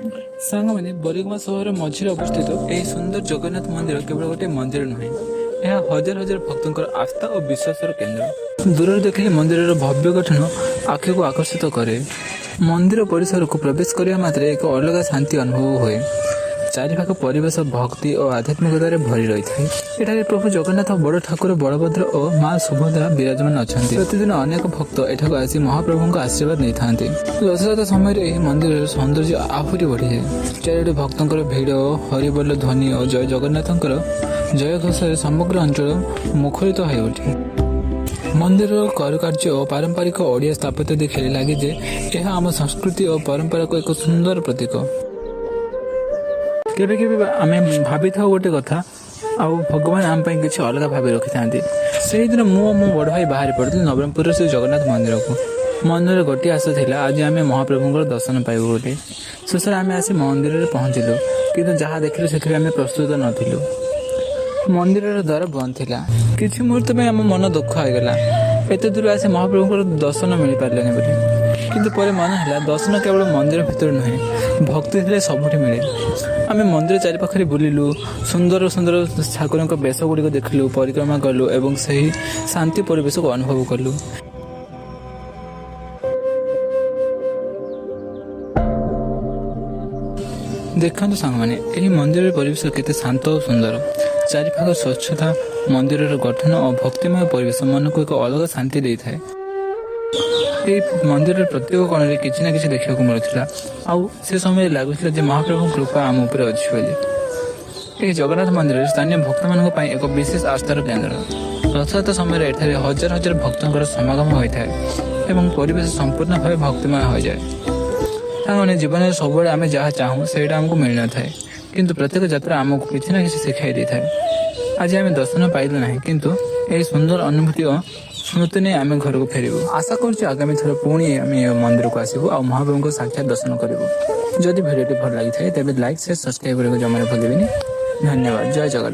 ସାଙ୍ଗମାନେ, ବୋରିଗୁମ୍ମା ସହର ମଝିରେ ଅବସ୍ଥିତ ଏହି ସୁନ୍ଦର ଜଗନ୍ନାଥ ମନ୍ଦିର କେବଳ ଗୋଟିଏ ମନ୍ଦିର ନୁହେଁ, ଏହା ହଜାର ହଜାର ଭକ୍ତଙ୍କର ଆସ୍ଥା ଓ ବିଶ୍ୱାସର କେନ୍ଦ୍ର। ଦୂରରୁ ଦେଖିଲେ ମନ୍ଦିରର ଭବ୍ୟ ଗଠନ ଆଖିକୁ ଆକର୍ଷିତ କରେ। ମନ୍ଦିର ପରିସରକୁ ପ୍ରବେଶ କରିବା ମାତ୍ରେ ଏକ ଅଲଗା ଶାନ୍ତି ଅନୁଭବ ହୁଏ। ଚାରିପାଖ ପରିବେଶ ଭକ୍ତି ଓ ଆଧ୍ୟାତ୍ମିକତାରେ ଭରି ରହିଥାଏ। ଏଠାରେ ପ୍ରଭୁ ଜଗନ୍ନାଥ, ବଡ଼ ଠାକୁର ବଳଭଦ୍ର ଓ ମା ସୁଭଦ୍ରା ବିରାଜମାନ ଅଛନ୍ତି। ପ୍ରତିଦିନ ଅନେକ ଭକ୍ତ ଏଠାକୁ ଆସି ମହାପ୍ରଭୁଙ୍କ ଆଶୀର୍ବାଦ ନେଇଥାନ୍ତି। ରଥଯାତ୍ରା ସମୟରେ ଏହି ମନ୍ଦିରର ସୌନ୍ଦର୍ଯ୍ୟ ଆହୁରି ବଢ଼ିଯାଏ। ଚାରିଆଡ଼େ ଭକ୍ତଙ୍କର ଭିଡ଼, ହରିବୋଲ ଧ୍ୱନି ଓ ଜୟ ଜଗନ୍ନାଥଙ୍କର ଜୟଘୋଷରେ ସମଗ୍ର ଅଞ୍ଚଳ ମୁଖରିତ ହୋଇଉଠେ। ମନ୍ଦିରର କାରୁକାର୍ଯ୍ୟ ଓ ପାରମ୍ପରିକ ଓଡ଼ିଆ ସ୍ଥାପତ୍ୟ ଦେଖିଲେ ଲାଗେ ଯେ ଏହା ଆମ ସଂସ୍କୃତି ଓ ପରମ୍ପରାକୁ ଏକ ସୁନ୍ଦର ପ୍ରତୀକ। କେବେ କେବେ ଆମେ ଭାବିଥାଉ ଗୋଟେ କଥା ଆଉ ଭଗବାନ ଆମ ପାଇଁ କିଛି ଅଲଗା ଭାବି ରଖିଥାନ୍ତି। ସେଇଦିନ ମୁଁ ଓ ମୋ ବଡ଼ ଭାଇ ବାହାରି ପଡ଼ିଥିଲୁ ନବରଙ୍ଗପୁରର ଶ୍ରୀ ଜଗନ୍ନାଥ ମନ୍ଦିରକୁ। ମନରେ ଗୋଟିଏ ଆଶା ଥିଲା, ଆଜି ଆମେ ମହାପ୍ରଭୁଙ୍କର ଦର୍ଶନ ପାଇବୁ ବୋଲି। ଶେଷରେ ଆମେ ଆସି ମନ୍ଦିରରେ ପହଞ୍ଚିଲୁ, କିନ୍ତୁ ଯାହା ଦେଖିଲୁ ସେଥିରେ ଆମେ ପ୍ରସ୍ତୁତ ନଥିଲୁ। ମନ୍ଦିରର ଦ୍ୱାର ବନ୍ଦ ଥିଲା। କିଛି ମୁହୂର୍ତ୍ତ ପାଇଁ ଆମ ମନ ଦୁଃଖ ହେଇଗଲା, ଏତେ ଦୂର ଆସି ମହାପ୍ରଭୁଙ୍କର ଦର୍ଶନ ମିଳିପାରିଲାନି ବୋଲି। କିନ୍ତୁ ପରେ ମନେ ହେଲା, ଦର୍ଶନ କେବଳ ମନ୍ଦିର ଭିତରେ ନୁହେଁ, ଭକ୍ତି ଥିଲେ ସବୁଠି ମିଳେ। ଆମେ ମନ୍ଦିର ଚାରିପାଖରେ ବୁଲିଲୁ, ସୁନ୍ଦର ସୁନ୍ଦର ଠାକୁରଙ୍କ ବେଶ ଗୁଡ଼ିକ ଦେଖିଲୁ, ପରିକ୍ରମା କଲୁ ଏବଂ ସେହି ଶାନ୍ତି ପରିବେଶକୁ ଅନୁଭବ କଲୁ। ଦେଖନ୍ତୁ ସାଙ୍ଗମାନେ, ଏହି ମନ୍ଦିରର ପରିବେଶ କେତେ ଶାନ୍ତ ଓ ସୁନ୍ଦର। ଚାରିପାଖ ସ୍ୱଚ୍ଛତା, ମନ୍ଦିରର ଗଠନ ଓ ଭକ୍ତିମୟ ପରିବେଶ ମନକୁ ଏକ ଅଲଗା ଶାନ୍ତି ଦେଇଥାଏ। ଏହି ମନ୍ଦିରର ପ୍ରତ୍ୟେକ କୋଣରେ କିଛି ନା କିଛି ଦେଖିବାକୁ ମିଳୁଥିଲା ଆଉ ସେ ସମୟରେ ଲାଗୁଥିଲା ଯେ ମହାପ୍ରଭୁଙ୍କ କୃପା ଆମ ଉପରେ ଅଛି ବୋଲି। ଏହି ଜଗନ୍ନାଥ ମନ୍ଦିରରେ ସ୍ଥାନୀୟ ଭକ୍ତମାନଙ୍କ ପାଇଁ ଏକ ବିଶେଷ ଆସ୍ଥାର କେନ୍ଦ୍ର। ରଥଯାତ୍ରା ସମୟରେ ଏଠାରେ ହଜାର ହଜାର ଭକ୍ତଙ୍କର ସମାଗମ ହୋଇଥାଏ ଏବଂ ପରିବେଶ ସମ୍ପୂର୍ଣ୍ଣ ଭାବେ ଭକ୍ତିମୟ ହୋଇଯାଏ। ସାଙ୍ଗମାନେ, ଜୀବନରେ ସବୁବେଳେ ଆମେ ଯାହା ଚାହୁଁ ସେଇଟା ଆମକୁ ମିଳିନଥାଏ, କିନ୍ତୁ ପ୍ରତ୍ୟେକ ଯାତ୍ରା ଆମକୁ କିଛି ନା କିଛି ଶିଖାଇ ଦେଇଥାଏ। ଆଜି ଆମେ ଦର୍ଶନ ପାଇଲୁ ନାହିଁ, କିନ୍ତୁ ଏହି ସୁନ୍ଦର ଅନୁଭୂତି ଓ ସ୍ମୃତି ନେଇ ଆମେ ଘରକୁ ଫେରିବୁ। ଆଶା କରୁଛୁ ଆଗାମୀ ଥର ପୁଣି ଆମେ ଏ ମନ୍ଦିରକୁ ଆସିବୁ ଆଉ ମହାପ୍ରଭୁଙ୍କ ସାକ୍ଷାତ ଦର୍ଶନ କରିବୁ। ଯଦି ଭିଡ଼ିଓଟି ଭଲ ଲାଗିଥାଏ, ତେବେ ଲାଇକ୍, ସେୟାର, ସବସ୍କ୍ରାଇବ୍ କରିବାକୁ ଜମାରେ ଭୁଲିବେନି। ଧନ୍ୟବାଦ। ଜୟ ଜଗନ୍ନାଥ।